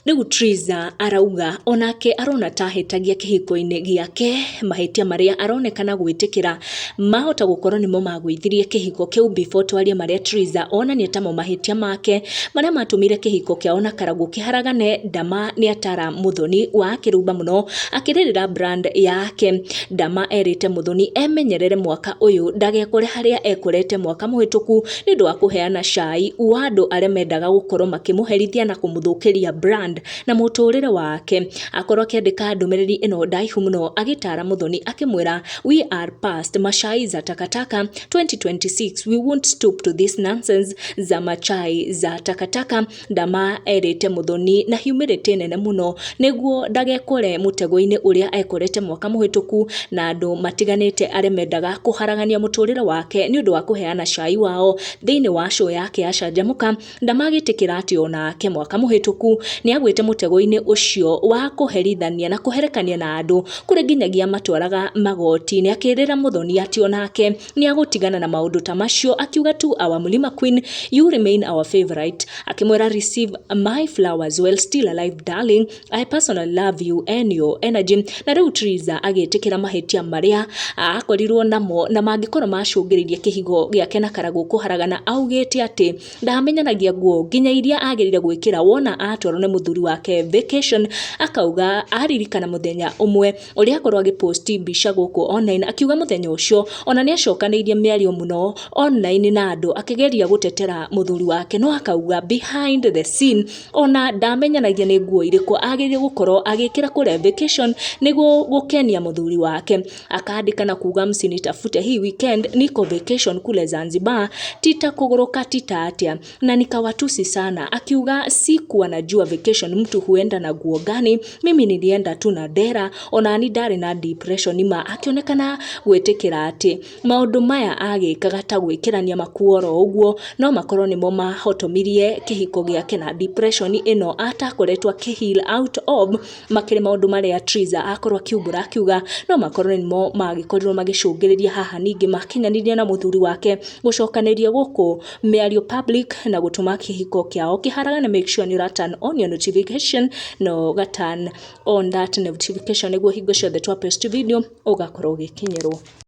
Rĩu Triza arauga onake arona ta ahĩtagia kĩhiko-inĩ gĩake, mahĩtia marĩa aronekana gwĩtĩkĩra mahota gũkorwo nĩmo magũithirie kĩhiko kĩu. Before twarie marĩa Triza onania tamo mahĩtia make marĩa matũmire kĩhiko kĩao na Karagũ kĩharagane, Ndama nĩ atara Muthoni wa Kĩrumba mũno akĩrĩrĩra brand yake. Ndama erĩte Muthoni emenyerere mwaka ũyũ ndagekore harĩa ekorete mwaka mũhĩtũku nĩ ũndũ wa kũheana cai wa andũ arĩa mendaga gũkorwo makĩmũherithia na kũmũthũkĩria brand na mũtũrĩre wake. Akorwo akĩandĩka ndũmĩrĩri ĩno ndaihu mũno agĩtara Muthoni akĩmwĩra, "We are past machai za takataka. 2026 we won't stoop to this nonsense za machai za takataka." Ndama erĩte Muthoni na humility nene mũno nĩguo ndagekore mũtego-inĩ ũrĩa ekorete mwaka mũhĩtũku na andũ matiganĩte arĩa mendaga kũharagania mũtũrĩre wake nĩ ũndũ wa kũheana cai wao thĩinĩ wa show yake ya Canjamũka. Ndama agĩtĩkĩra atĩ onake mwaka mũhĩtũku nĩ agwĩte mũtego-inĩ ũcio wa kũherithania na kũherekania na andũ kũrĩa nginyagia matwaraga magoti-inĩ, akĩrĩra Muthoni atĩ onake nĩ agũtigana na maũndũ ta macio, akiuga, "To our Mulima Queen, you remain our favorite." Akĩmwĩra, "Receive my flowers while still alive, darling. I personally love you and your energy." Na rĩu Triza agĩtĩkĩra mahĩtia marĩa akorirwo namo na mangĩkorwo macũngĩrĩirie kĩhigo gĩake na Karagũ kũharagana, augĩte atĩ ndamenyanagia nguo nginya iria agĩrĩire gwĩkĩra wona atwarwo nĩ mũthuri wake vacation. Akauga aririkana mũthenya ũmwe ũrĩa akorwo agĩposti mbica gũkũ online, akiuga mũthenya ũcio ona nĩ acokanĩirie mĩario mũno online na andũ akĩgeria gũtetera mũthuri wake, no akauga behind the scene ona ndamenyanagia nĩ nguo irĩkũ agĩrĩire gũkorwo agĩkĩra kũrĩa vacation nĩguo gũkenia mũthuri wake. Akaandĩka na kuga, "Msinitafute hii weekend, niko vacation kule Zanzibar, tita kũgũrũka tita atĩa na nikawatusi sana." Akiuga, "Sikuwa najua vacation mtu huenda na nguo gani, mimi nilienda tu na dera, onani ndarĩ na depression ma." Akĩonekana gwĩtĩkĩra atĩ maũndũ maya agĩkaga ta gwĩkĩrania makuo oro ũguo no makorwo nĩmo mahotomirie kĩhiko gĩake na depression ĩno atakoretwo akĩ heal out of. Makĩrĩ maũndũ marĩa Triza akorwo akiumbũra, akiuga no makorwo nĩmo magĩkorirwo magĩcũngĩrĩria haha ningĩ makinyanĩria na mũthuri wake gũcokanĩria gũkũ mĩario public na gũtũma kĩhiko kĩao kĩharagane. Make sure nĩ ũra turn on your notification na ũga turn on that notification nĩguo hingo ciothe twa post video ũgakorwo ũgĩkinyĩrwo.